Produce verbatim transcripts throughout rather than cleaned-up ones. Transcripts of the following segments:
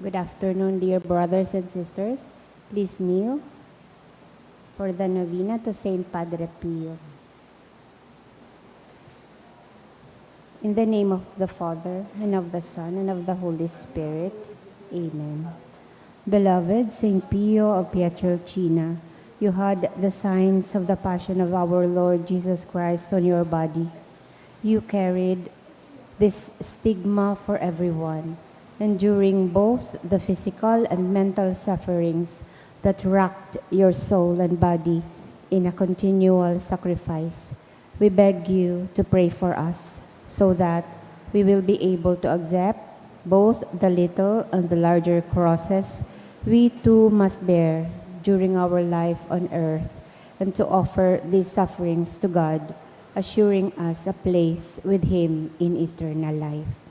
Good afternoon, dear brothers and sisters. Please kneel for the novena to Saint Padre Pio. In the name of the Father, and of the Son, and of the Holy Spirit. Amen. Beloved Saint Pio of Pietrelcina, you had the signs of the passion of our Lord Jesus Christ on your body. You carried this stigma for everyone, enduring both the physical and mental sufferings that racked your soul and body in a continual sacrifice. We beg you to pray for us so that we will be able to accept both the little and the larger crosses we too must bear during our life on earth, and to offer these sufferings to God, assuring us a place with Him in eternal life.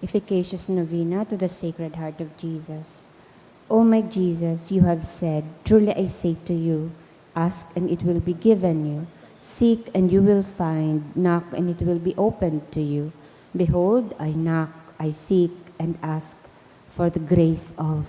Efficacious Novena to the Sacred Heart of Jesus. O my Jesus, you have said, "Truly I say to you, ask and it will be given you, seek and you will find, knock and it will be opened to you. Behold, I knock, I seek, and ask for the grace of."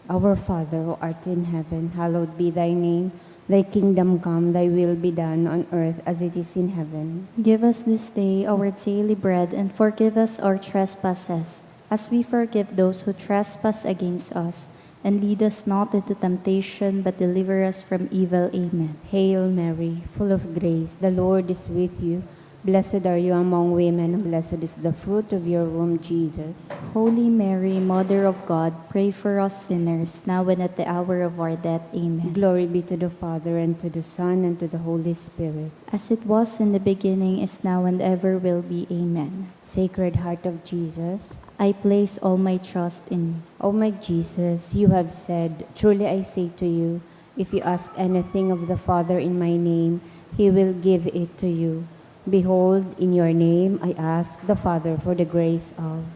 Our Father, who art in heaven, hallowed be thy name. Thy kingdom come, thy will be done on earth as it is in heaven. Give us this day our daily bread, and forgive us our trespasses, as we forgive those who trespass against us. And lead us not into temptation, but deliver us from evil. Amen. Hail Mary, full of grace, the Lord is with you. Blessed are you among women, and blessed is the fruit of your womb, Jesus. Holy Mary, Mother of God, pray for us sinners, now and at the hour of our death. Amen. Glory be to the Father, and to the Son, and to the Holy Spirit. As it was in the beginning, is now, and ever will be. Amen. Sacred Heart of Jesus, I place all my trust in you. O my Jesus, you have said, "Truly I say to you, if you ask anything of the Father in my name, he will give it to you." Behold, in your name I ask the Father for the grace of.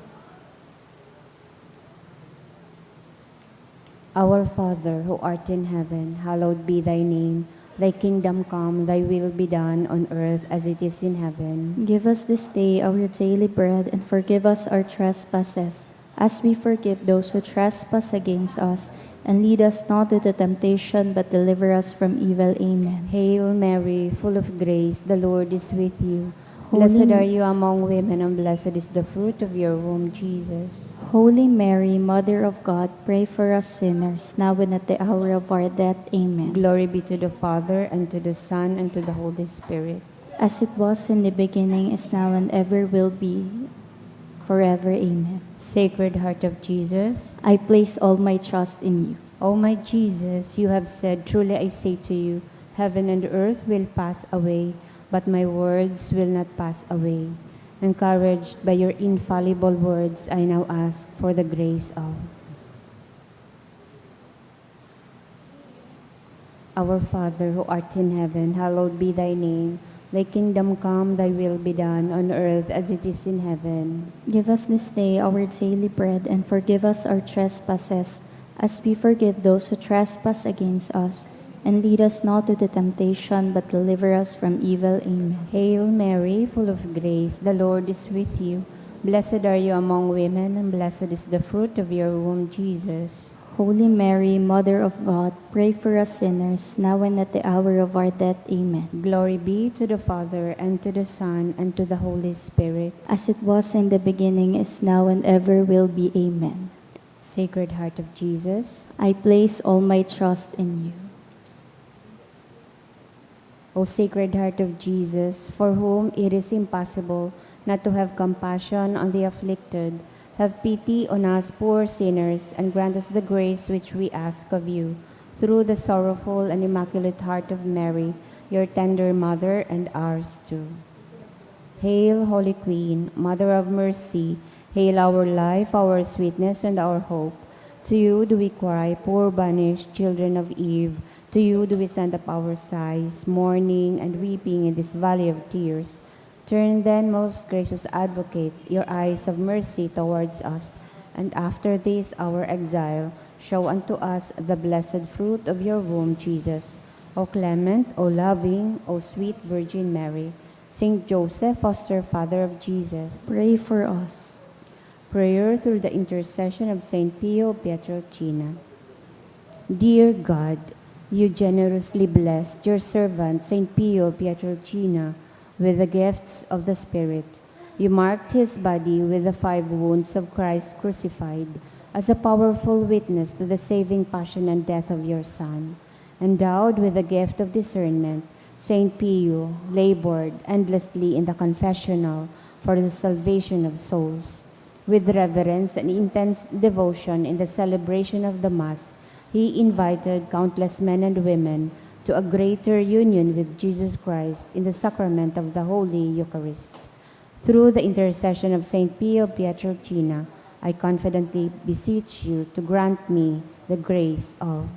Our Father, who art in heaven, hallowed be thy name. Thy kingdom come, thy will be done on earth as it is in heaven. Give us this day our daily bread, and forgive us our trespasses, as we forgive those who trespass against us. And lead us not into temptation, but deliver us from evil. Amen. Hail Mary, full of grace, the Lord is with you. Blessed are you among women, and blessed is the fruit of your womb, Jesus. Holy Mary, Mother of God, pray for us sinners, now and at the hour of our death. Amen. Glory be to the Father, and to the Son, and to the Holy Spirit. As it was in the beginning, is now, and ever will be, forever. Amen. Sacred Heart of Jesus, I place all my trust in you. O my Jesus, you have said, "Truly I say to you, heaven and earth will pass away, but my words will not pass away." Encouraged by your infallible words, I now ask for the grace of. Our Father, who art in heaven, hallowed be thy name. Thy kingdom come, thy will be done, on earth as it is in heaven. Give us this day our daily bread, and forgive us our trespasses, as we forgive those who trespass against us. And lead us not into temptation, but deliver us from evil. Amen. Hail Mary, full of grace, the Lord is with you. Blessed are you among women, and blessed is the fruit of your womb, Jesus. Holy Mary, Mother of God, pray for us sinners, now and at the hour of our death. Amen. Glory be to the Father, and to the Son, and to the Holy Spirit. As it was in the beginning, is now, and ever will be. Amen. Sacred Heart of Jesus, I place all my trust in you. O Sacred Heart of Jesus, for whom it is impossible not to have compassion on the afflicted, have pity on us poor sinners, and grant us the grace which we ask of you, through the sorrowful and immaculate heart of Mary, your tender mother, and ours too. Hail, Holy Queen, Mother of Mercy, hail our life, our sweetness, and our hope. To you do we cry, poor banished children of Eve. To you do we send up our sighs, mourning and weeping in this valley of tears. Turn then, most gracious Advocate, your eyes of mercy towards us, and after this our exile, show unto us the blessed fruit of your womb, Jesus. O clement, O loving, O sweet Virgin Mary, Saint Joseph, foster father of Jesus. Pray for us. Prayer through the intercession of Saint Pio Pietrelcina. Dear God, you generously blessed your servant Saint Pio Pietrelcina with the gifts of the Spirit. You marked his body with the five wounds of Christ crucified as a powerful witness to the saving passion and death of your Son. Endowed with the gift of discernment, Saint Pio labored endlessly in the confessional for the salvation of souls. With reverence and intense devotion in the celebration of the Mass, he invited countless men and women to a greater union with Jesus Christ in the sacrament of the Holy Eucharist. Through the intercession of Saint Pio Pietrelcina, I confidently beseech you to grant me the grace of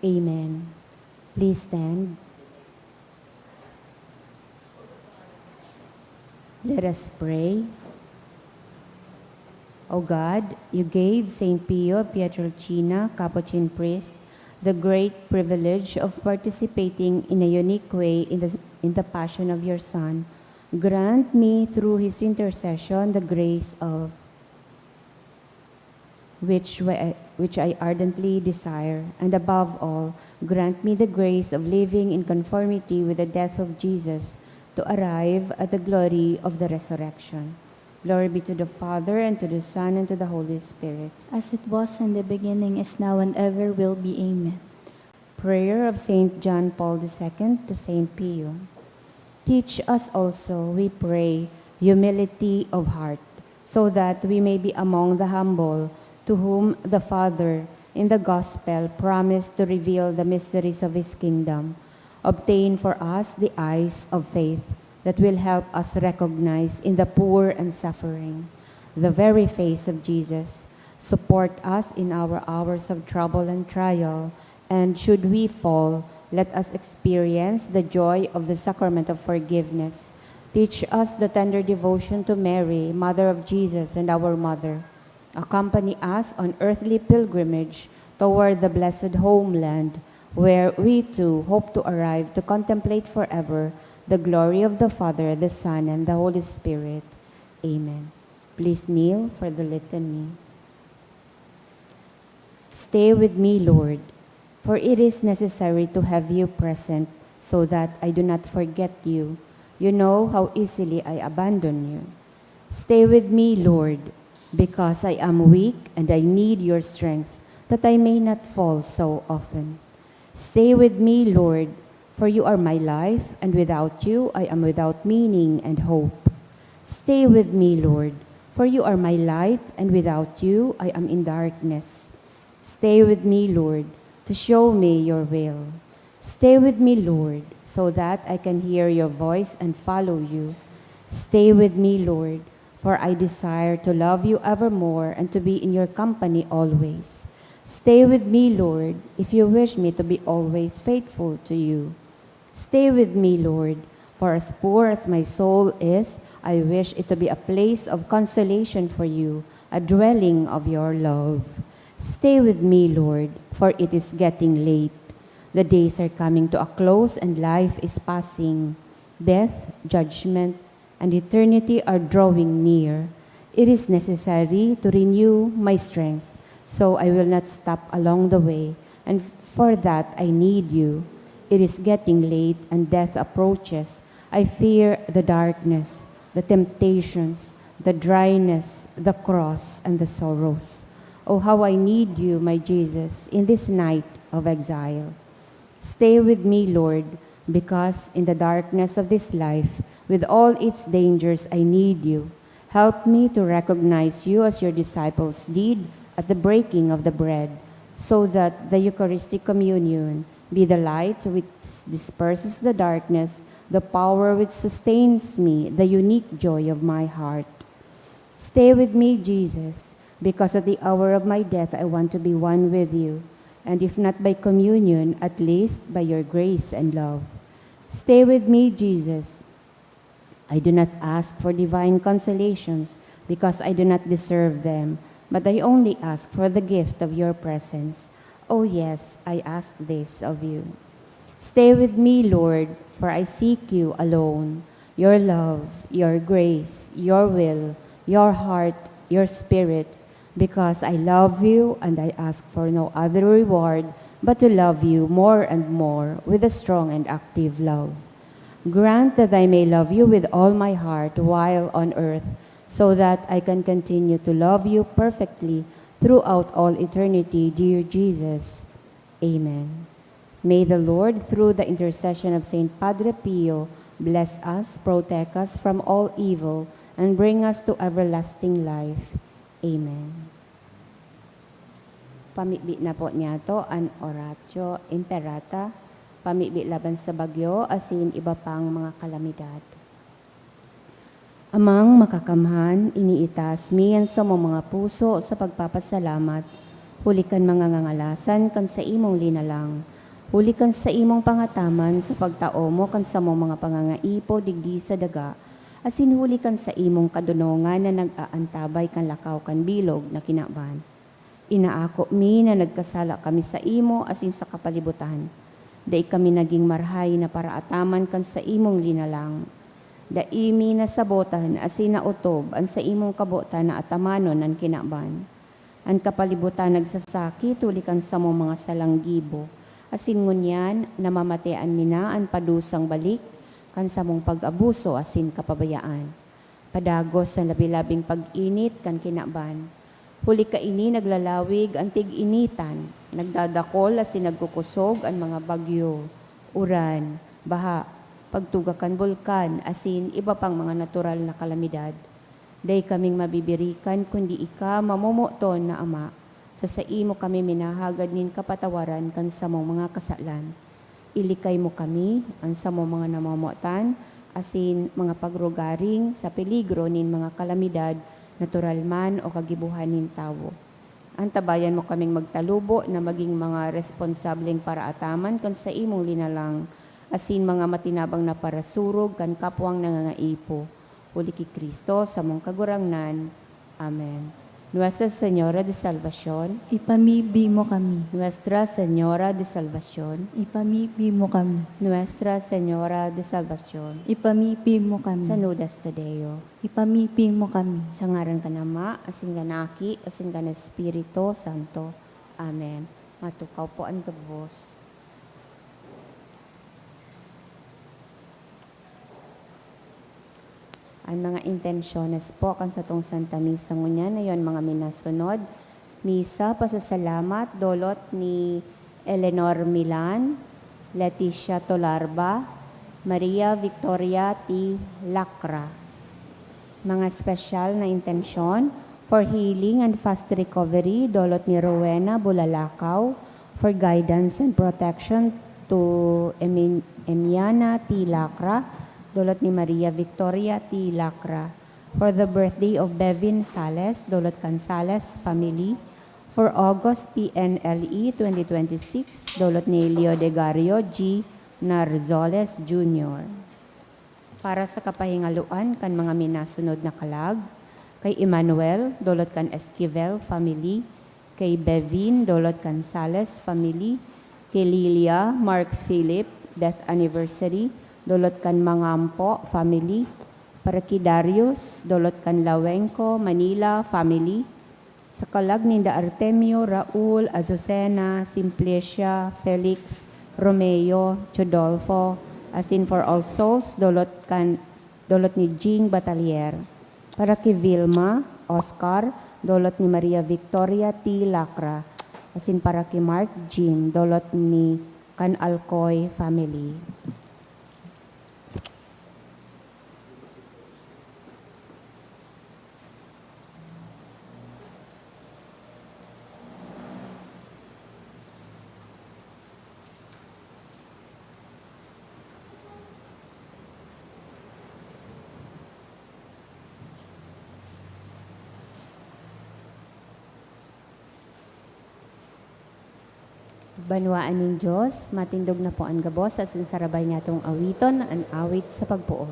Amen. Please stand. Let us pray. O God, you gave Saint Pio Pietrelcina, Capuchin priest, the great privilege of participating in a unique way in the, in the passion of your Son. Grant me, through his intercession, the grace of which, we- which I ardently desire, and above all, grant me the grace of living in conformity with the death of Jesus to arrive at the glory of the resurrection. Glory be to the Father, and to the Son, and to the Holy Spirit. As it was in the beginning, is now, and ever will be. Amen. Prayer of Saint John Paul the Second to Saint Pio. Teach us also, we pray, humility of heart, so that we may be among the humble, to whom the Father, in the Gospel, promised to reveal the mysteries of His kingdom. Obtain for us the eyes of faith that will help us recognize in the poor and suffering the very face of Jesus. Support us in our hours of trouble and trial, and should we fall, let us experience the joy of the sacrament of forgiveness. Teach us the tender devotion to Mary, Mother of Jesus and our Mother. Accompany us on earthly pilgrimage toward the blessed homeland, where we too hope to arrive to contemplate forever the glory of the Father, the Son, and the Holy Spirit. Amen. Please kneel for the litany. Stay with me, Lord, for it is necessary to have you present so that I do not forget you. You know how easily I abandon you. Stay with me, Lord, because I am weak and I need your strength that I may not fall so often. Stay with me, Lord, for you are my life, and without you I am without meaning and hope. Stay with me, Lord, for you are my light, and without you I am in darkness. Stay with me, Lord, to show me your will. Stay with me, Lord, so that I can hear your voice and follow you. Stay with me, Lord, for I desire to love you evermore and to be in your company always. Stay with me, Lord, if you wish me to be always faithful to you. Stay with me, Lord, for as poor as my soul is, I wish it to be a place of consolation for you, a dwelling of your love. Stay with me, Lord, for it is getting late. The days are coming to a close and life is passing. Death, judgment, and eternity are drawing near. It is necessary to renew my strength, so I will not stop along the way, and for that I need you. It is getting late and death approaches. I fear the darkness, the temptations, the dryness, the cross, and the sorrows. Oh, how I need you, my Jesus, in this night of exile. Stay with me, Lord, because in the darkness of this life, with all its dangers, I need you. Help me to recognize you as your disciples did at the breaking of the bread, so that the Eucharistic communion be the light which disperses the darkness, the power which sustains me, the unique joy of my heart. Stay with me, Jesus, because at the hour of my death I want to be one with you, and if not by communion, at least by your grace and love. Stay with me, Jesus. I do not ask for divine consolations, because I do not deserve them, but I only ask for the gift of your presence. Oh yes, I ask this of you. Stay with me, Lord, for I seek you alone. Your love, your grace, your will, your heart, your spirit, because I love you and I ask for no other reward but to love you more and more with a strong and active love. Grant that I may love you with all my heart while on earth, so that I can continue to love you perfectly throughout all eternity, dear Jesus. Amen. May the Lord, through the intercession of Saint Padre Pio, bless us, protect us from all evil, and bring us to everlasting life. Amen. Pamibi na po niyato an Oratio Imperata, pamibi laban sa bagyo asin iba pang mga kalamidad. Amang Makakamhan, iniitas mi an samong mga puso sa pagpapasalamat, huli kan mga ngangalasan kan saimong linalang, huli kan saimong pangataman sa pagtao mo kan samong mga pangangaipo digdi sa daga, asin huli kan saimong kadonongan na nag-aantabay kan lakaw kan bilog na kinaban. Inaako mi na nagkasala kami saimo asin sa kapalibutan. Dai kami nagin marahay na paraataman kan saimong linalang. Dai mi nasabotan asin naotob an saimong kabotan na atamanon an kinaban. An kapalibutan nagsasakit huli kan samong mga salang gibo, asin ngunyan namamatean mi na an padusang balik kan samong pag-abuso asin kapabayaan. Padagos an labi-labing pag-init kan kinaban. Huli kaini naglalawig an tig-initan, nagdadakol asin nagkukosog an mga bagyo, uran, baha, pagtuga kan bulkan, asin iba pang mga natural na kalamidad. Dai kaming mabibirikan kundi ika, mamomoton na Ama. Sa saimo kami minahagad nin kapatawaran kan samong mga kasalan. Ilikay mo kami, an samong mga namomotan, asin mga pagrugaring sa peligro nin mga kalamidad, natural man o kagibohan nin tawo. Antabayan mo kaming magtalubo na magin mga responsableng paraataman kan saimong linalang, asin mga matinabang na parasurog kan kapwang nangangaipo. Huli ki Cristo, samong Kagurangnan. Amen. Nuestra Señora de Salvacion. Ipamibi mo kami. Nuestra Señora de Salvacion. Ipamibi mo kami. Nuestra Señora de Salvacion. Ipamibi mo kami. Saludes te Deo. Ipamibi mo kami. Sa ngaran kan Ama, asin kan Aki, asin kan Espiritu Santo. Amen. Matukaw po an gabos. An mga intensyones po kan satong Santa Misa ngunyan na yon mga minasunod. Misa, pasasalamat, dolot ni Eleanor Milan, Leticia Tolarba, Maria Victoria T. Lacra. Mga espesyal na intensyon, for healing and fast recovery, dolot ni Rowena Bulalakaw, for guidance and protection to Emin-, Emiana T. Lacra, dolot ni Maria Victoria T. Lacra. For the birthday of Bevin Sales, dolot kan Sales family. For August P N L E twenty twenty-six, dolot ni Leodegario G. Narzoles Junior. Para sa kapahingaloan kan mga minasunod na kalag, kay Emmanuel, dolot kan Esquivel family, kay Bevin, dolot kan Sales family, kay Lilia, Mark Philip, death anniversary, dolot kan Mangampo family, para ki Darius, dolot kan Lawenco, Manila family, sa kalag ninda Artemio, Raul, Azucena, Simplicia, Felix, Romeo, Chodolfo, asin for all souls, dolot kan, dolot ni Jing Batalier. Para ki Vilma, Oscar, dolot ni Maria Victoria T. Lacra, asin para ki Mark Jim, dolot ni kan Alcoy family. Banwaan nin Dios, matindog na po an gabos asin sarabay niyatong awiton an awit sa pagpoon.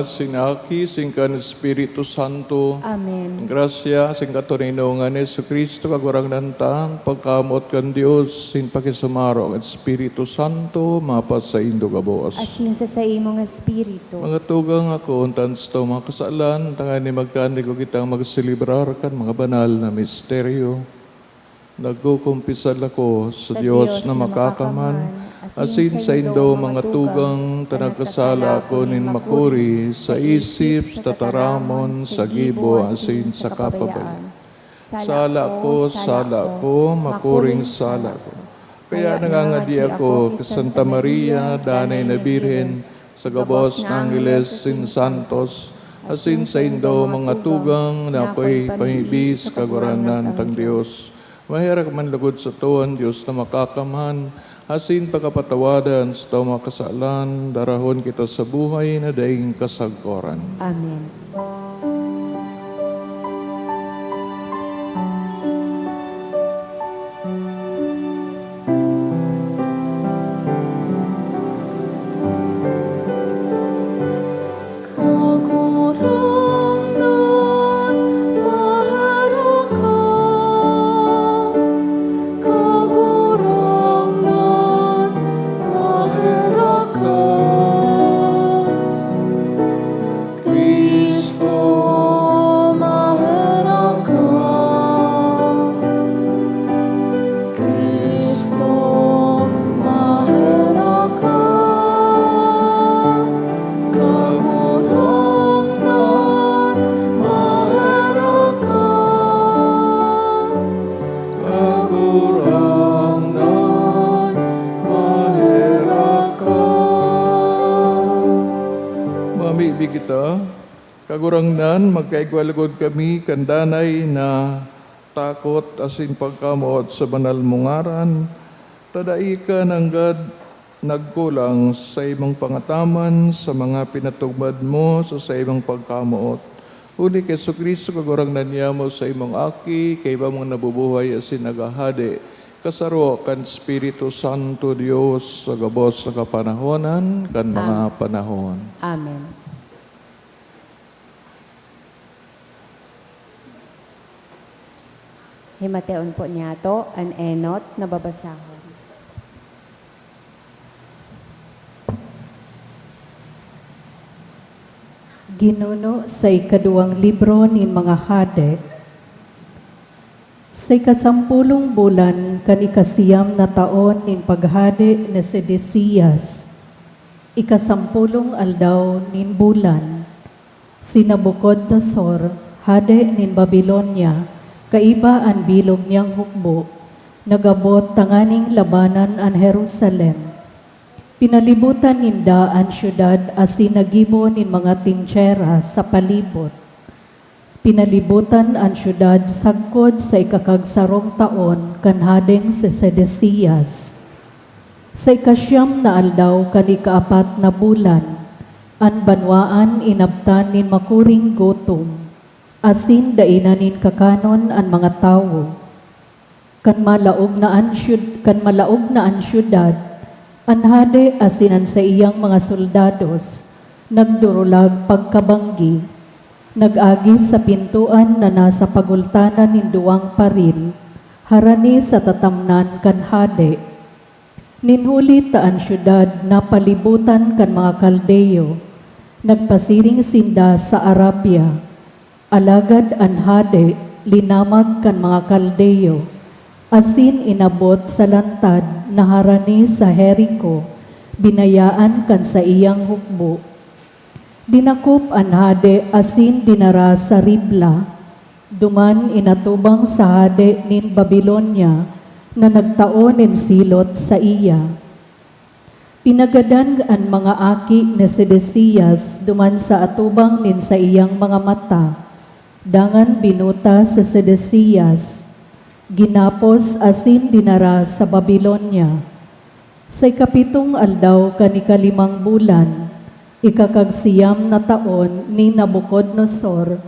Sin Aki, sin kan Espiritu Santo. Amen. Ang grasya, sin katoninongan ni Jesu-Cristo, Kagurangnan ta, pagkamoot kan Dios, sin pakisumaro kan Espiritu Santo, mapasaindo gabos. Asin sa saimong espiritu. Mga tugang, ako, untan sto mga kasalan, tangani magkanigo kitang magselebrar kan mga banal na misteryo. Nagkukumpisal ako sa Sa Dios Dios na na makakaman, makakaman, asin asin saindo, saindo, mga mga tugang, tugang, ta ta nagkasala nagkasala ako ako nin nin makuri makuri sa sa isip, isip, sa sa tataramon, tataramon, sa sa gibo, gibo, asin asin sa sa kapabayaan. kapabayaan. Sala Sala ko, ko, sala sala ko, ko, makuring makuring sala sala ko. ko. Kaya Kaya nangangadi nangangadi ako ako kay kay Santa Santa Maria, Maria, Danay Danay na na Birhen, Birhen, sa gabos na angheles sin santos, asin saindo, mga tugang, na ako'y pamibi sa Kagurangnan tang Dios. Maherak man lugod sato an Dios na makakaman, asin pakapatawadan sato mga kasalan, darahon kita sa buhay na daing kasagkoran. Amen. Kagurangnan, maherak ka. Kagurangnan, maherak ka. Cristo, maherak ka. Cristo, maherak ka. Kagurangnan, maherak ka. Kagurangnan, maherak ka. Mamibi kita. Kagurangnan, magkaigwa lugod kami kan danay na takot asin pagkamoot sa banal mong ngaran, ta dai ka nanggad nagkulang sa saimong pangataman sa mga pinatugmad mo sa saimong pagkamoot. Huli ki Jesu-Cristo, Kagurangnan niamo, saimong Aki, kaiba mong nabubuhay asin naghahade, kasaro kan Espiritu Santo, Dios, sa gabos na kapanahonan kan mga Am-, panahon. Amen. Himateon po niyato an enot na babasahon. Ginuno sa ikaduwang libro nin mga Hade. Sa ikasampolong bulan kan ikasiyam na taon nin paghade ni Sedecias, ikasampolong aldaw nin bulan, si Nabucodonosor, hade nin Babilonia, kaiba an bilog niyang hukbo, nag-abot tanganing labanan an Jerusalem. Pinalibotan ninda an syudad asin naggibo nin mga trinchera sa palibot. Pinalibotan an syudad sagkod sa ikakagsarong taon kan Hadeng si Sedecias. Sa ikasiyam na aldaw kan ikaapat na bulan, an banwaan inabtan nin makuring gutom, asin dai na nin kakanon an mga tawo. Kan malaog na an syud-, kan malaog na an syudad, an hade asin an saiyang mga soldados nagdurulag pagkabanggi. Nag-agi sa pintoan na nasa pagultanan nin duwang paril, harani sa tatamnan kan hade. Nin huli ta an syudad napalibotan kan mga Kaldeo, nagpasiring sinda sa Arabia. Alagad an hade linamag kan mga Kaldeo, asin inabot sa lantad na harani sa Jerico, binayaan kan saiyang hukbo. Dinakop an hade asin dinara sa Ribla, duman inatubang sa hade nin Babilonia na nagtao nin silot saiya. Pinagadan an mga aki ni Sedecias duman sa atubang nin saiyang mga mata, dangan binuta si Sedecias, ginapos asin dinara sa Babilonia. Sa ikapitong aldaw kan ikalimang bulan, ikakagsiyam na taon ni Nabucodonosor,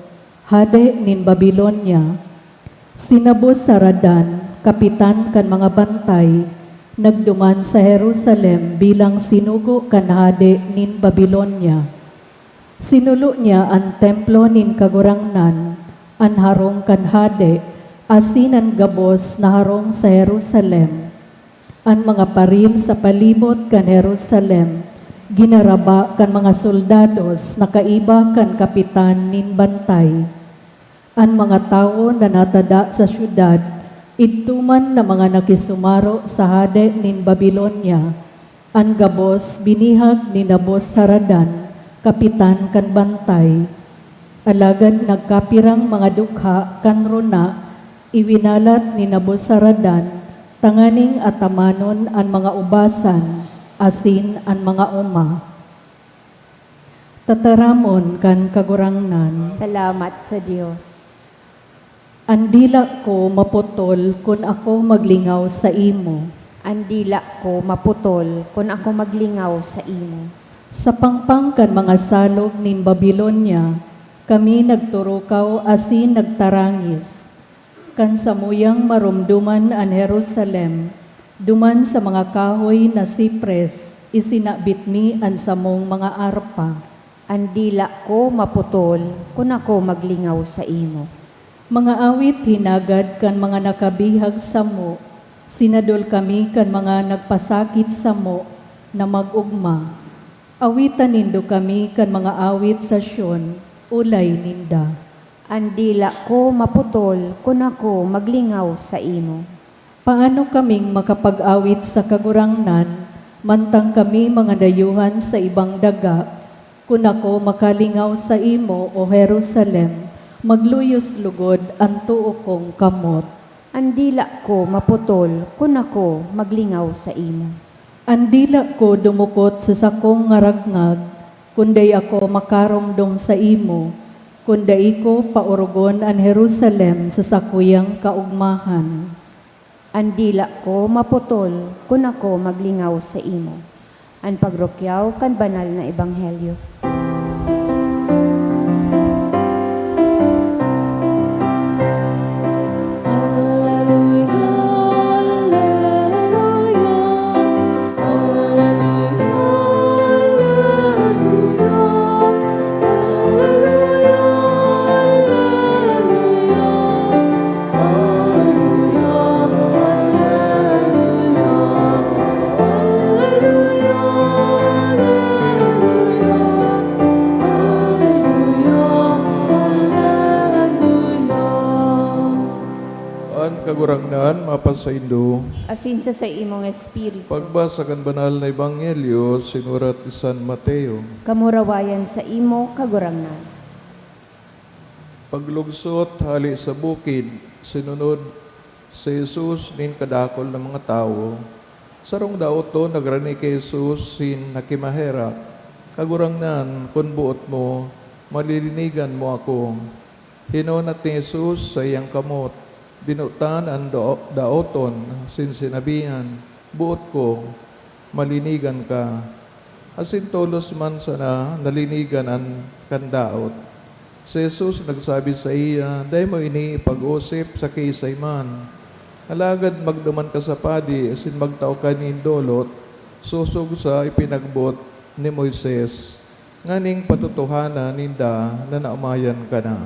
hade nin Babilonia, si Nebuzaradan, kapitan kan mga bantay, nagduman sa Jerusalem bilang sinugo kan hade nin Babilonia. Sinulo niya an templo nin Kagurangnan, an harong kan hade, asin an gabos na harong sa Jerusalem. An mga paril sa palibot kan Jerusalem ginaraba kan mga soldados na kaiba kan kapitan nin bantay. An mga tawo na natada sa syudad, idto man na mga nakisumaro sa hade nin Babilonia, an gabos binihag ni Nabuzaradan, kapitan kan bantay. Alagad nagkapirang mga dukha kan rona iwinalat ni Nabuzaradan tanganing atamanon an mga ubasan asin an mga oma. Tataramon kan Kagurangnan. Salamat sa Dios. An dila ko maputol kun ako maglingaw saimo. An dila ko maputol kun ako maglingaw saimo. Sa pangpang kan mga salog nin Babilonia, kami nagturukaw asin nagtarangis. Kan samuyang maromdoman an Jerusalem, duman sa mga kahoy na sipres, isinabit mi an samong mga arpa. An dila ko maputol kun ako maglingaw saimo. Mga awit hinagad kan mga nakabihag samo, sinadol kami kan mga nagpasakit samo na mag-ogma. Awitan nindo kami kan mga awit sa Sion, ulay ninda. An dila ko maputol kun ako maglingaw saimo. Paano kaming makapag-awit sa Kagurangnan, mantang kami mga dayuhan sa ibang daga? Kun ako makalingaw saimo, O Jerusalem, magluyos lugod an too kong kamot. An dila ko maputol kun ako maglingaw saimo. An dila ko dumukot sa sakong ngaragngag, kun dai ako makaromdom saimo, kun dai ko paorogon an Jerusalem sa sakuyang kaogmahan. An dila ko maputol kun ako maglingaw saimo. An pagrukyaw kan banal na ebanghelyo. An Kagurangnan mapasaindo. Asin sa saimong espiritu. Pagbasa kan Banal na Ebanghelyo sinurat ni San Mateo. Kamurawayan saimo, Kagurangnan. Paglugsot hale sa bukid, sinunod si Jesus nin kadakul na mga tawo. Sarong daoton nagrani ki Jesus nin nakimaherak, "Kagurangnan, kun boot mo, malilinigan mo ako." Hinunat ni Jesus saiyang kamot, dinutan an do- daoton, asin sinabihan, "Boot ko, malinigan ka." Asin tolos man sana nalinigan an kan daot. Si Jesus nagsabi saiya, "Dai mo ini ipag-osip sa kiisay man. Alagad magduman ka sa padi asin magtao ka nin dolot sosog sa ipinagboot ni Moises, nganing patutuhanan ninda na naomayan ka na."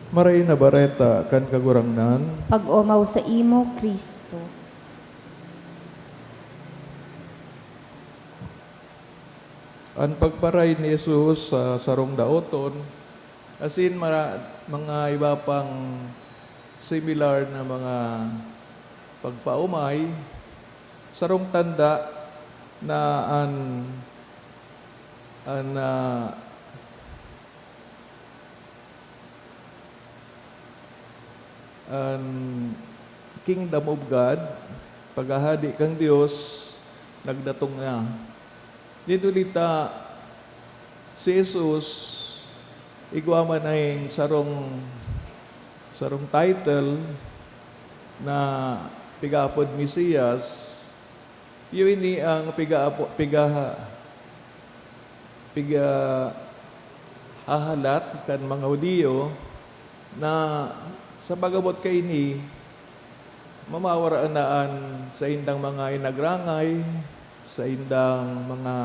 Marahay na Bareta kan Kagurangnan. Pag-omaw saimo, Cristo. An pagparay ni Jesus sa sarong daoton asin mara- mga iba pang similar na mga pagpaomay, sarong tanda na an, an, ah, an Kingdom of God, paghahade kan Dios, nagdatong na. Didto dita, si Jesus, igwa man nin sarong, sarong title na pig-aapod Mesias, iyo ini ang piga-, piga-, pigahahalat kan mga Judio na sa pag-abot kaini, mamawara na an saindang mga inagrangay, saindang mga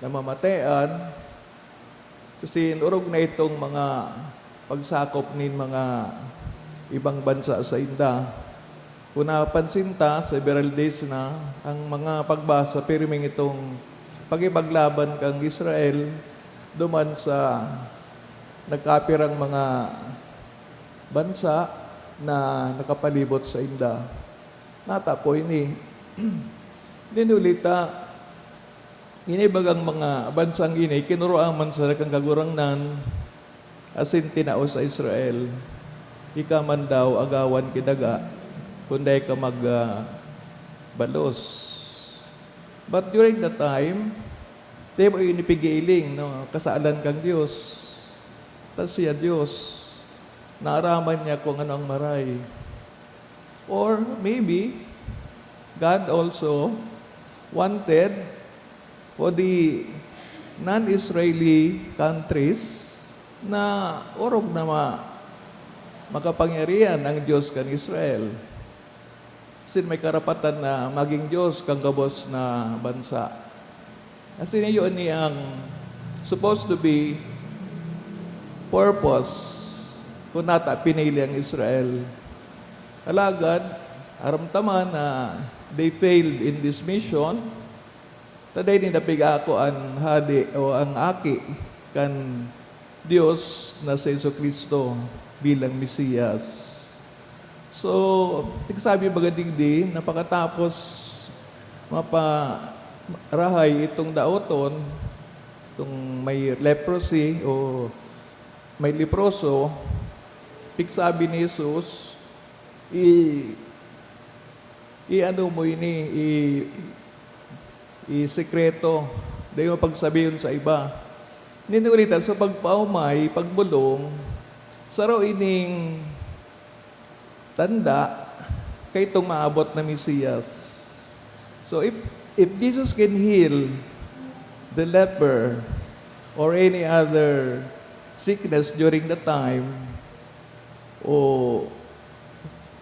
namamatean, Kasi orog na itong mga pagsakop nin mga ibang bansa sainda. Kung napansin ta, several days na, ang mga pagbasa pirming itong pakipaglaban kan Israel duman sa nagkapirang mga bansa na nakapalibot sainda. Nata po ini. Dinulita, ini bagang mga bansang ini, kinuruaman sila kan Kagurangnan, asin tinao sa Israel. Ika man daw agawan ki daga, kun dai ka mag, ah, balos. But during that time, dai mo ini pigiling, no? Kasalan kan Dios. Ta siya Dios. Naaraman niya kung ano ang maray. Or maybe, God also wanted for the non-Israeli countries na orog na ma-, makapangyarihan ang Diyos kan Israel. Asin may karapatan na maging Diyos kan gabos na bansa. Asin iyo ni ang supposed to be purpose kun nata pinili ang Israel. Alagad, aram ta man na they failed in this mission. Ta dai ninda pig-aako an hade o ang aki kan Dios na si Jesu-Cristo bilang Mesiyas. So, nagsabi baga digdi na pakatapos maparahay itong daoton, itong may leprosy o may leproso, pigsabi ni Jesus, i-, i-ano mo ini, i-, i-sekreto, dai mo pagsabihon sa iba. Ninulitan sa pagpaomay, pagbolong, saro ining tanda kaitong maabot na Mesiyas. So, if, if Jesus can heal the leper or any other sickness during the time, o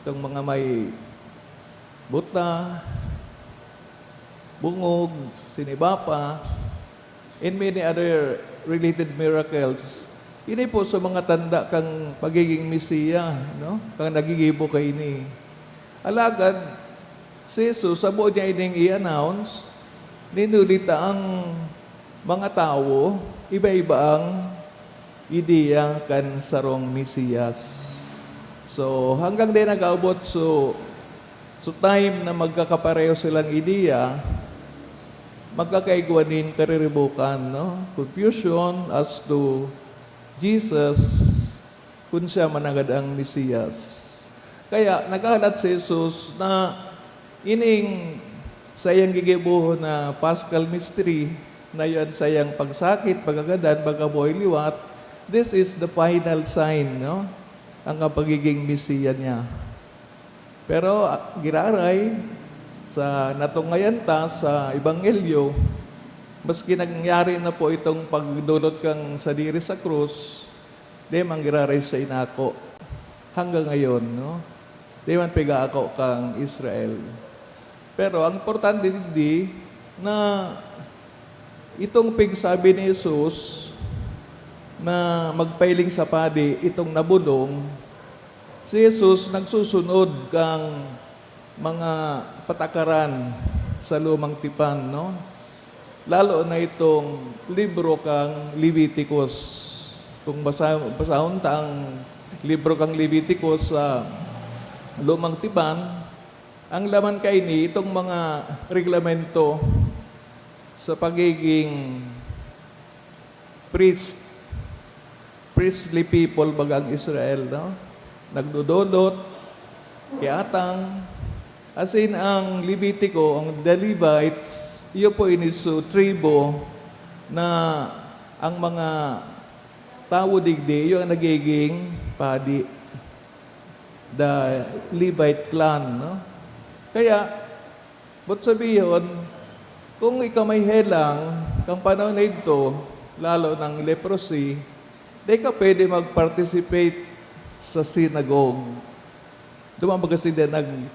itong mga may buta, bungog, siniba pa, and many other related miracles. Ini po sa mga tanda kang pagiging Mesiya, no? Kang nagigibo kaini. Alagad, si Jesus, sabo niya ining i-announce, ninulita ang mga tawo, iba-iba ang ideya kan sarong Mesiyas. So, hanggang di nag-aabot so, so time na magkakapareho silang ideya, magkakaigwa nin kariribukan, no? Confusion as to Jesus, kun siya managad ang Mesiyas. Kaya, naghahalat si Jesus na ining saiyang gigibohon na Paschal Mystery, na iyo an saiyang pagsakit, pagkagadan, pagkabuhay liwat, this is the final sign, no? Ang pagiging Mesiya niya. Pero, ah, giraray, sa natungayan ta sa Ebanghelyo, maski nangyari na po itong pagdolot kan sadiri sa krus, di man giraray sa inako. Hanggang ngayon, no? Di man pig-aako kang Israel. Pero ang importante digdi na itong pigsabi ni Jesus na magpahiling sa padi itong nabulong, si Jesus nagsusunod kang mga patakaran sa Lumang Tipan, no? Lalo na itong libro kang Leviticus. Kung basa-, basahon ta ang libro kang Leviticus sa Lumang Tipan, ang laman kaini, itong mga reglamento sa pagiging priest, priestly people baga ang Israel, no? Nagdodolot, kiatang, asin ang Levitico, ang the Levites, iyo po ini so tribo na ang mga tawo digdi, iyo ang nagiging padi, the Levite clan, no? Kaya, but sabihon, kung ika may helang, kan panahon na idto, lalo ng leprosy, di ka pwede mag-participate sa synagogue. Duman baga sila nag-,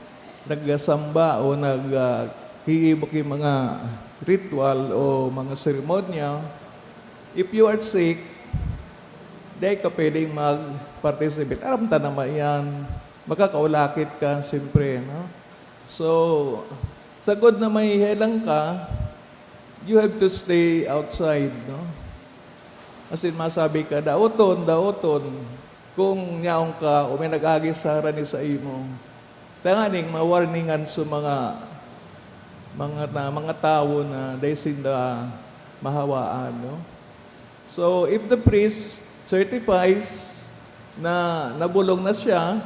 nagsamba o nag-, ah, kiibok yung mga ritual o mga seremonya. If you are sick, Dai ka pwedeng mag-participate. Aram ta naman yan. Makakaulakit ka, siyempre, no? So, sagod na may helang ka, you have to stay outside, no? As in, masabi ka, "Daoton, daoton, kung nyaong ka o may nag-agi sa harani sa imo." Tanganing mawarningan sa mga, mga ta-, mga tawo na dai sinda mahawaan, no? So, if the priest certifies na nabulong na siya,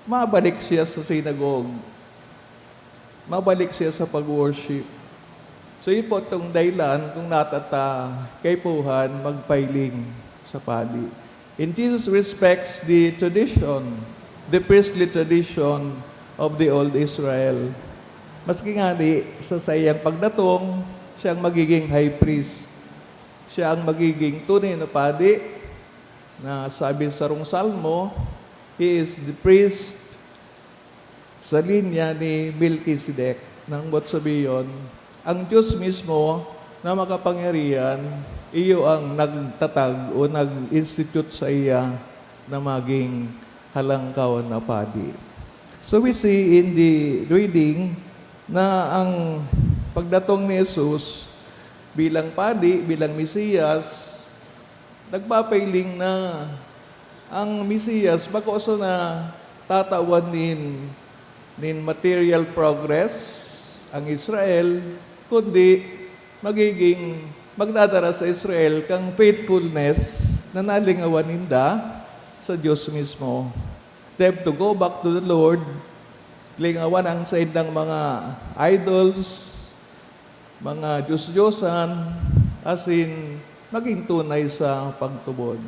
mabalik siya sa synagogue. Mabalik siya sa pag-worship. So, yun po itong dahilan kung natata kaipuhan magpailing sa padi. And Jesus respects the tradition, the priestly tradition of the old Israel. Maski nga di, sa saiyang pagdatong, siya ang magiging high priest. Siya ang magiging tunay na padi na sabi sa sarong salmo, "He is the priest sa linya ni Melchizedek." Nang bot sabiyon, ang Diyos mismo na makapangyarihan, iyo ang nagtatag o nag-institute sa iya na maging halangkaw na padi. So we see in the reading na ang pagdatong ni Jesus bilang padi, bilang Mesiyas, nagpapailing na ang Mesiyas bako sana tatawan nin, nin material progress ang Israel, kundi magiging magdadara sa Israel kang faithfulness na nalingawan ninda sa Diyos mismo. They have to go back to the Lord, lingawan ang saindang mga idols, mga diyos-diyosan, asin maging tunay sa pagtubod.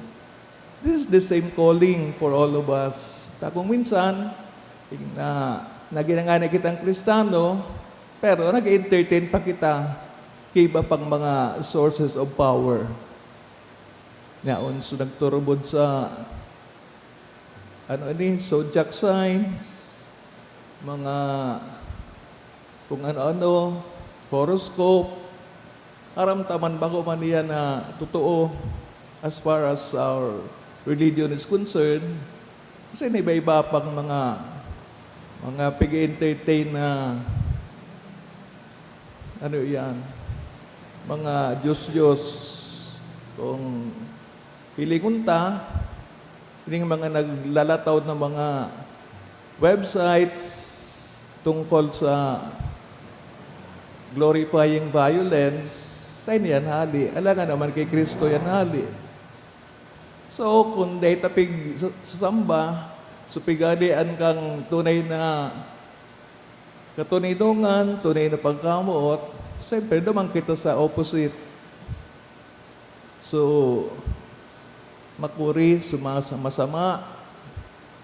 This is the same calling for all of us. Ta kung minsan, na, naging na nga na kitang Kristiyano, pero nag-entertain pa kita ki iba pang mga sources of power. Yaon, so nagturubod sa, ano ini, zodiac signs, mga kung ano-ano, horoscope. Aram ta man, bako man iyan na totoo as far as our religion is concerned. Kasi may iba-iba pang mga, mga pag-entertain na, ano yan, mga diyos-diyos. Kung hilingon ta, ining mga naglalataw na mga websites tungkol sa glorifying violence, sa ini yan hali. Alangan naman kay Kristo yan hali. So, kung dai ta pig-, sa, sa samba, so pigadian kang tunay na katoninongan, tunay na pagkamoot, siyempre, duman kita sa opposite. So, makuri, sumasa-, masama.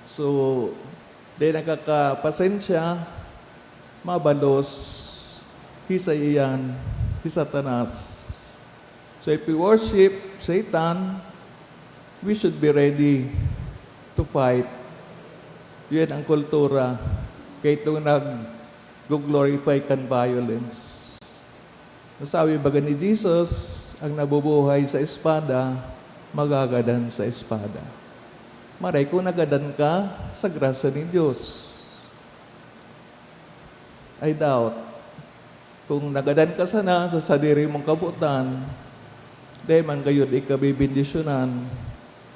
So, dai nakakapasensya, mabalos, hi sa iyan, hi Satanas. So, if we worship Satan, we should be ready to fight. Yan ang kultura. Kaya itong nag-glorify kan violence. Nasabi baga ni Jesus, "Ang nabubuhay sa espada, magagadan sa espada." Maray kung nagadan ka sa grasya nin Diyos. I doubt. Kung nagadan ka sana sa sadiri mong kabotan, dai man gayud ika bebendisyonan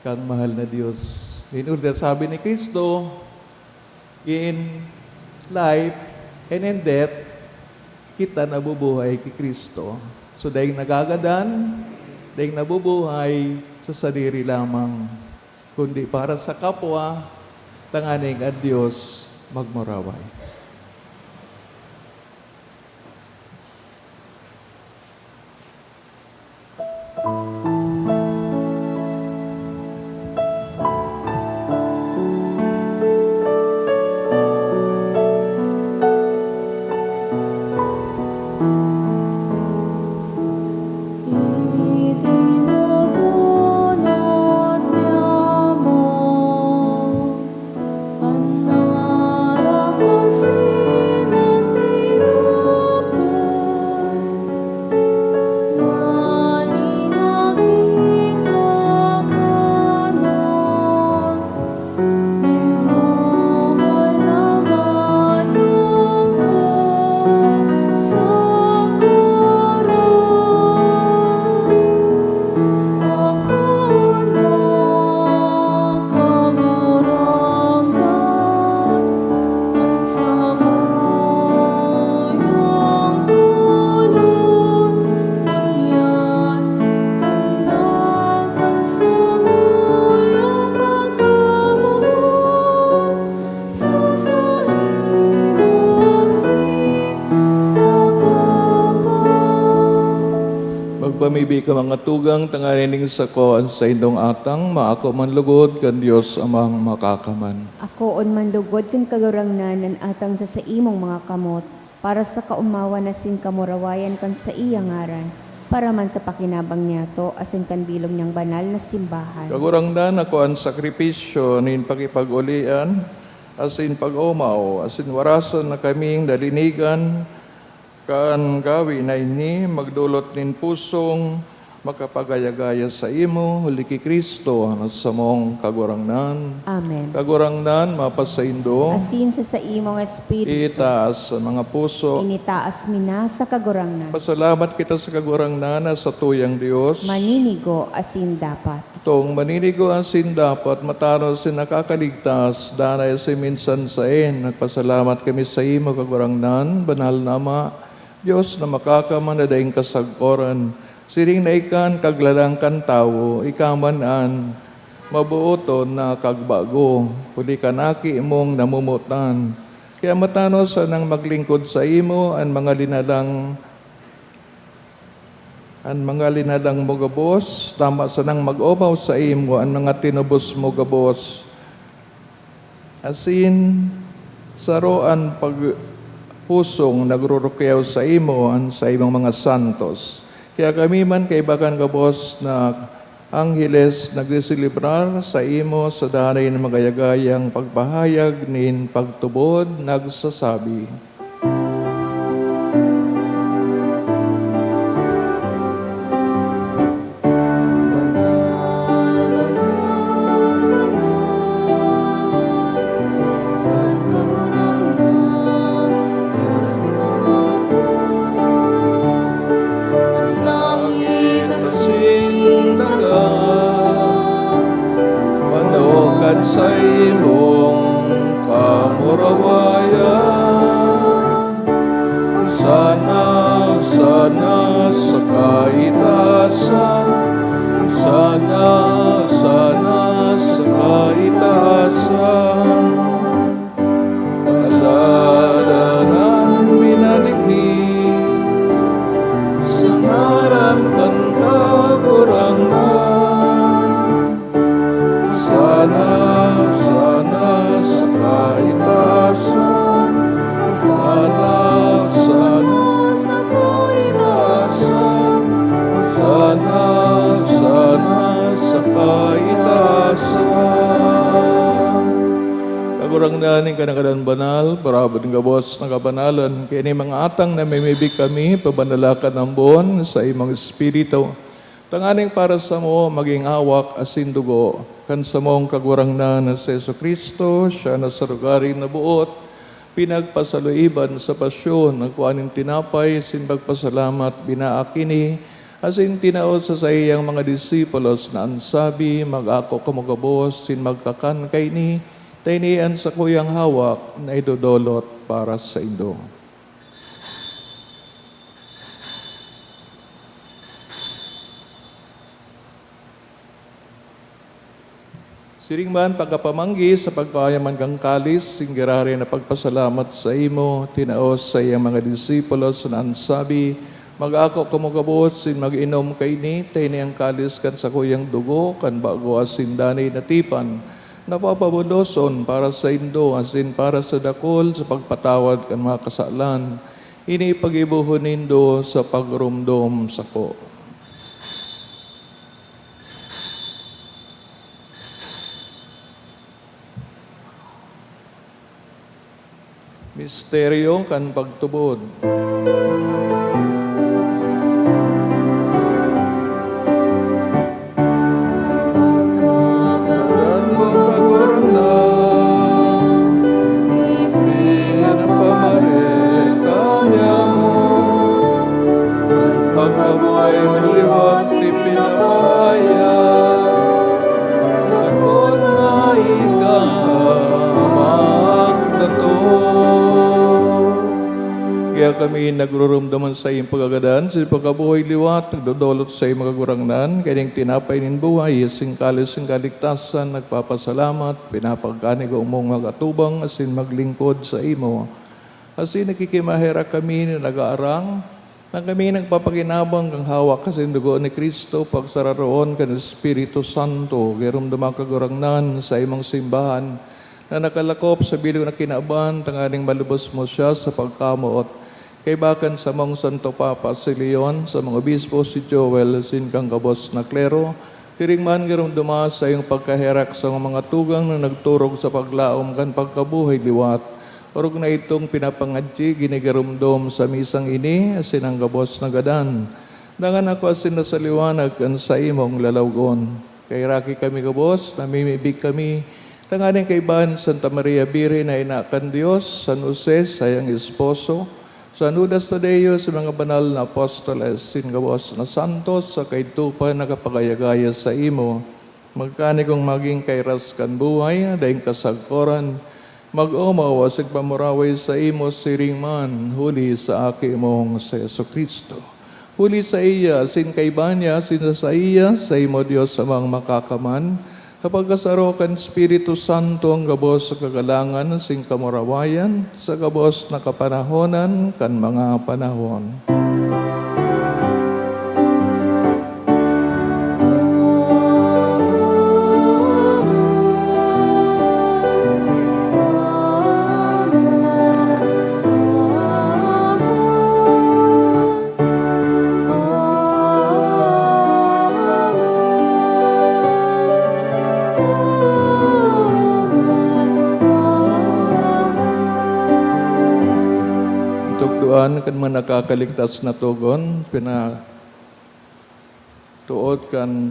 kan mahal na Dios. Hinood na sabi ni Cristo, "In life and in death, kita nabubuhay ki Cristo." So, daing nagagadan, daing nabubuhay sa sadiri lamang, kundi para sa kapwa, tanganing an Dios magmuraway. Mibi ka mga tugang, tanganing sako an saindong atang, maako man lugod kan Dios Amang Makakaman. Akoon man lugod kan Kagurangnan an atang sa saimong mga kamot, para sa kaomawan asin kamurawayan kan saiyang ngaran, para man sa pakinabang niyato asin kan bilog niyang banal na simbahan. Kagurangnan, ako an sakripisyo nin pakipag-olian asin pag-omaw, asin warasan na kaming nalinigan kan gawi na ini, magdolot nin pusong makapagaya-gaya saimo, huli ki Cristo na samong Kagurangnan. Amen. Kagurangnan, mapasaindo. Asin sa saimong espiritu. Itaas sa mga puso. Initaas mi na sa Kagurangnan. Pasalamat kita sa Kagurangnan na satuyang Dios. Maninigo asin dapat. Tong maninigo asin dapat matanos asin nakakaligtas, danay asin minsan saen, nagpasalamat kami saimo, Kagurangnan, banal na Ama, Dios na makakaman na daing kasagkoran. Siring na ika an Kaglalang kan tawo, ika man an mabooton na kagbago, huli kan Aki mong namomotan. Kaya matanos sanang maglingkod saimo an mga linalang, an mga linalang mo gabos, tama sanang mag-omaw saimo an mga tinubos mo gabos. Asin saro an pag-, pusong nagrurukyaw saimo, an saimong mga santos. Kaya kami man kaiba kan gabos na angheles nagseselebrar saimo sa danay na magaya-gayang pagpahayag nin pagtubod, nagsasabi, Langit asin daga, manokan sa imong kamurawayan. Sana, sana sa kaitaasan, sana, sana sa kaitaasan. Alalanan minanigni sa ngaran kan Kagurangnan. Sana, sana sa kaitaasan. Sana, sana sa kaitaasan. Sana, sana sa kaitaasan. Kagurangnan nin kanagadan banal, parabot nin gabos na kabanalan, kaya nin mga atang na mimibi kami, pabanalakan ambon sa imong Espiritu. Tanganing para samo magin hawak asin dugo kan samong Kagurangnan na si Jesu-Cristo, siya na sa lugaring naboot, pinagpasaluiban sa pasyon, nagkua nin tinapay, asin pagpasalamat, binaak ini, asin tinao sa saiyang mga disipulos na an sabi, "Mag-ako kamo gabos, asin magkakan kaini, ta ini an sakuyang hawak na idodolot para saindo." Siring man, pagkapamanggi sa pagpayaman kan kalis, asin giraray na pagpasalamat saimo, tinao sa saiyang mga disipulos na an sabi, "Mag-ako kamo gabos asin mag-inom kaini, ta ini an kalis kan sakuyang dugo kan bago asin danay na tipan, na papabuloson para saindo asin para sa dakul sa pagpatawad kan mga kasalan. Ini paggibohon nindo sa pagromdom sako." Misteryo kan pagtubod. Pagkagadan mo, Kagurangnan, ipinapamareta niamo an pagkabuhay mo liwat, ipinapahayag, sagkod na ika magdatong. Kaya kami nagrurumdom an saiyang pagkagadan, sa pagkabuhay liwat, nagdodolot sa iyo, Kagurangnan, kaining tinapay nin buhay, asin kalis nin kaligtasan, nagpapasalamat, pinapagkanigo mong mag-atubang, asin maglingkod sa imo. Asin nakikimaherak kami na nag-aarang Kami nagpapakinabang kan hawak asin dugo ni Cristo, pagsararoon kan Espiritu Santo, giromdoma, Kagurangnan, sa imong simbahan na nakalakop sa bilog na kinaban, tanganing malubos mo siya sa pagkamoot. Kaiba kan samong Santo Papa si Leon, samong obispo si Joel, asin kan gabos na klero, siring man giromdoma sa iyong pagkaherak sa mga tugang na nagturog sa paglaom kan pagkabuhay liwat. Orog na itong pinapangadyi, ginigiromdom sa misang ini, asin an gabos na gadan. Dangan ako asin na sa liwanag kan saimong lalawgon. Kaheraki kami gabos, namimibi kami, tanganing kaibahan Santa Maria Birhen na ina kan Dios, San Jose, sayang esposo, San Judas Tadeo, sa mga banal na apostoles, sin gabos na santos, sa kaidto pa nakapagayagaya saimo. Magkanigong magin kairas kan buhay na daing kasagkoran, mag-omaw asin pamuraway saimo siring man, huli sa Aki mong si Jesu-Cristo. Huli saiya, asin kaiba niya, asin sa saiya, saimo, Dios Amang Makakaman, sa pagkasaro kan Espiritu Santo, an gabos sa kagalangan asin kamurawayan, sa gabos na kapanahonan kan mga panahon. Tukdoan kan mga nakakaligtas na togon, pina-, tuod kan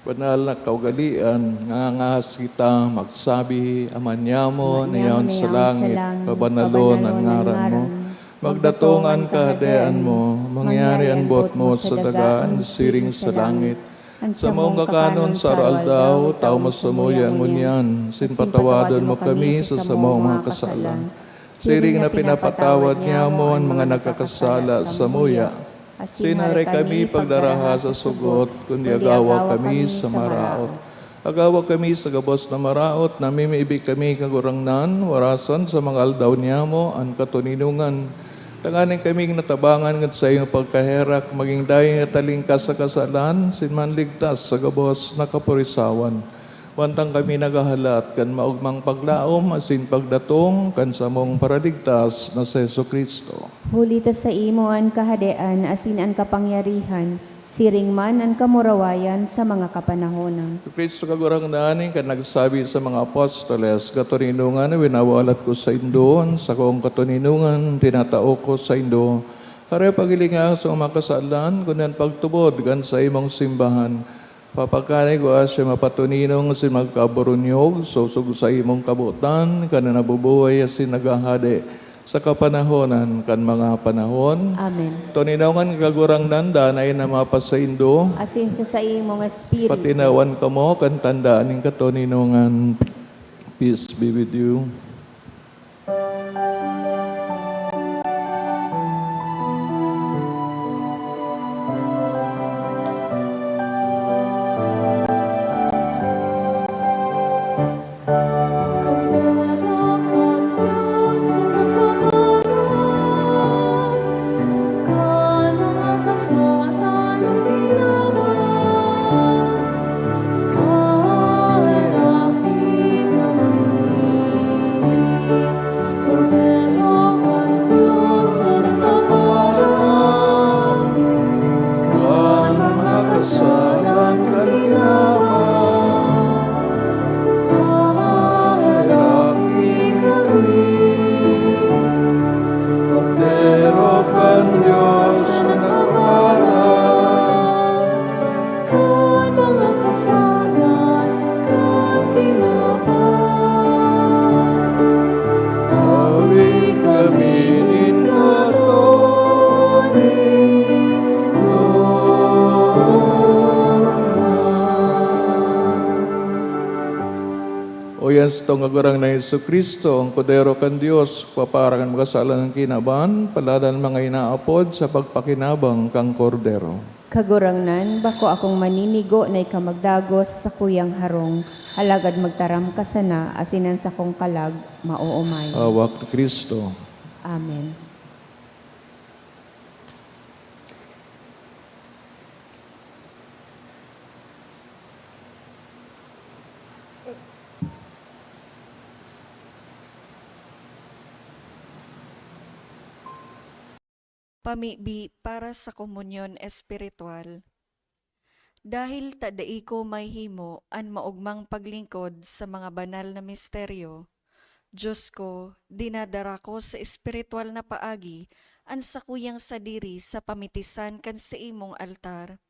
banal na kaugalian, nangangahas kita magsabi, "Ama niamo na yaon sa langit, pabanalon an ngaran mo. Magdatong an Kahadean mo, mangyari an boot mo sa daga, siring sa langit. An samong kakanon sa aroaldaw, itao mo samuya ngunyan, asin patawadon mo kami sa samong mga kasalan, siring na pinapatawad niamo an mga nagkakasala samuya. Asin hare kami pagdaraha sa sugot, kundi agawa kami sa maraot. Agawa kami sa gabos na maraot, namimibi kami, Kagurangnan, warasan sa mga aldaw niamo an katoninongan, tanganing kaming natabangan kan saiyong pagkaherak, magin daing natalingkas sa kasalan, asin manligtas sa gabos na kapurisawan. Mantang kami naghahalat kan maogmang paglaom asin pagdatong kan samong Paraligtas na si Jesu-Cristo. Huli ta saimo an kahadean asin an kapangyarihan, siring man an kamurawayan sa mga kapanahonan. Si Cristo Kagurangnan, kan nagsabi sa mga apostoles, "Katoninongan winawalat ko saindo, an sakong katoninongan tinatao ko saindo." Hare, paghilinga sa mga kasalan, kundi an pagtubod kan saimong simbahan. Papagkanay ko siya mapatoninong asin magkaburunyog, sosog sa imong kabotan, kan nabubuhay asin naghahade sa kapanahonan kan mga panahon. Amen. Toninongan, Kagurangnan, danay na mapasaindo. Asin sa saimong espiritu. Patinawan kamo kan tanda nin katoninongan. Peace be with you. Kordero kan Dios na nagpapaharap kan mga kasalan kan ginawa. Kaheraki kami, Kordero kan Dios na nagpapaharap kan mga kasalan kan ginawa. Tawi kami nin katoninongan. Oyan sa tong Kagurangnan na Jesu-Cristo, an Kordero kan Dios, papara kan mga kasalan kan kinaban, paladan mga inaapod sa pagpakinabang kan Kordero. Kagurangnan, bako akong maninigo na ika magdagos sa sakuyang harong, alagad magtaram ka sana, asin an sakong kalag maoomay. Hawak ni Cristo. Amen. Pamibi para sa komunyon espiritual. Dahil ta dai ko mahihimo an maogmang paglingkod sa mga banal na misteryo, Dios ko, dinadara ko sa espiritual na paagi an sakuyang sadiri sa pamitisan kan saimong altar.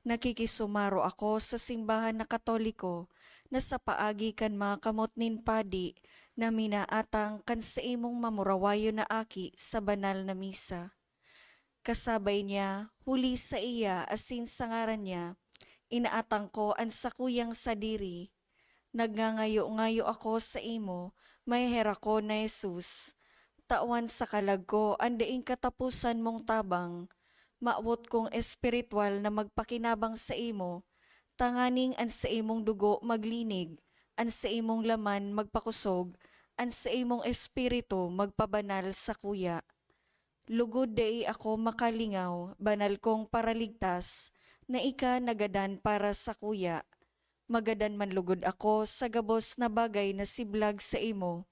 Nakikisumaro ako sa simbahan na Katoliko na sa paagi kan mga kamot nin padi na minaatang kan saimong mamurawayon na aki sa banal na misa. Kasabay niya, huli saiya asin sa ngaran niya, inaatang ko an sakuyang sadiri. Nagngangayo-ngayo ako saimo, maheherakon na Jesus. Tawan sa kalag ko an daing kataposan mong tabang. Mawot kong espiritual na magpakinabang saimo, tanganing an saimong dugo maglinig, an saimong laman magpakosog, an saimong espiritu magpabanal sakuya. Lugod dai ako makalingaw, banal kong Paraligtas, na ika nagadan para sakuya. Magadan man lugod ako sa gabos na bagay na siblag saimo,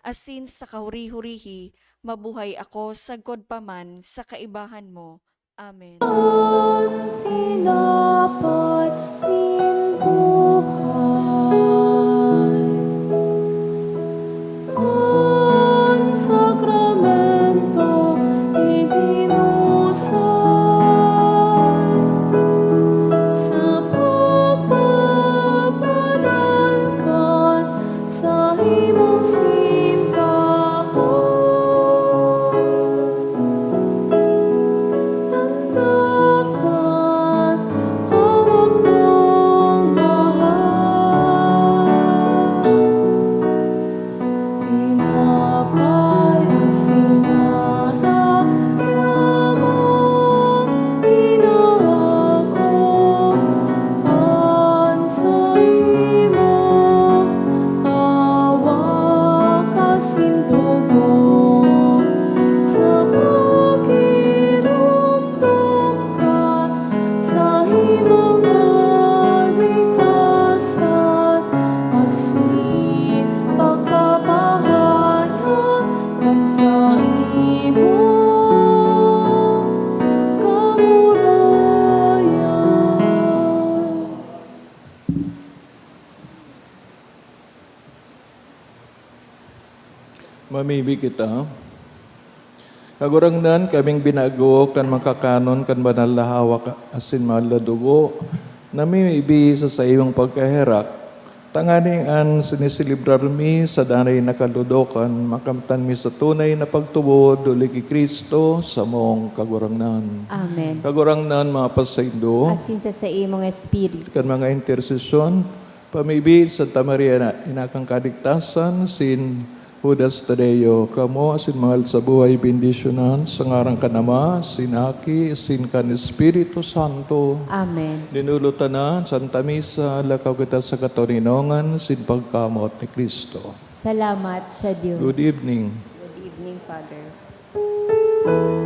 asin sa kahuri-hurihi, mabuhay ako sagkod pa man sa kaibahan mo. Amen. An tinapay nin buhay, an sakramento itinusay, sa pagpapabanal kan saimong simbahan. Tanda kan hawak mong mahal. Tinapay asin arak na inaako an saimong hawak asin dugo, sa pagiromdom kan saimong kaligtasan, asin pagkapahayag kan saimong kamurayan. Mamibi kita. Kagurangnan, kaming binago kan makakanon kan banal na hawak asin mahal na dugo, namimibi sa saimong pagkaherak, tanganing an siniselebrar mi sa danay na kadodokan, makamtan mi sa tunay na pagtubod, huli ki Cristo, samong Kagurangnan. Amen. Kagurangnan, mapasaindo. Asin sa saimong espiritu. Kan mga intersesyon, pamibi, Santa Maria na, Ina kan Kaligtasan, sin Judas Tadeo, kamo asin mahal sa buhay, bendisyonan sa ngaran kan Ama, sin Aki, sin kan Espiritu Santo. Amen. Dinulo ta na an Santa Misa, lakaw kita sa katoninongan sin pagkamoot ni Cristo. Salamat sa Dios. Good evening. Good evening, Father.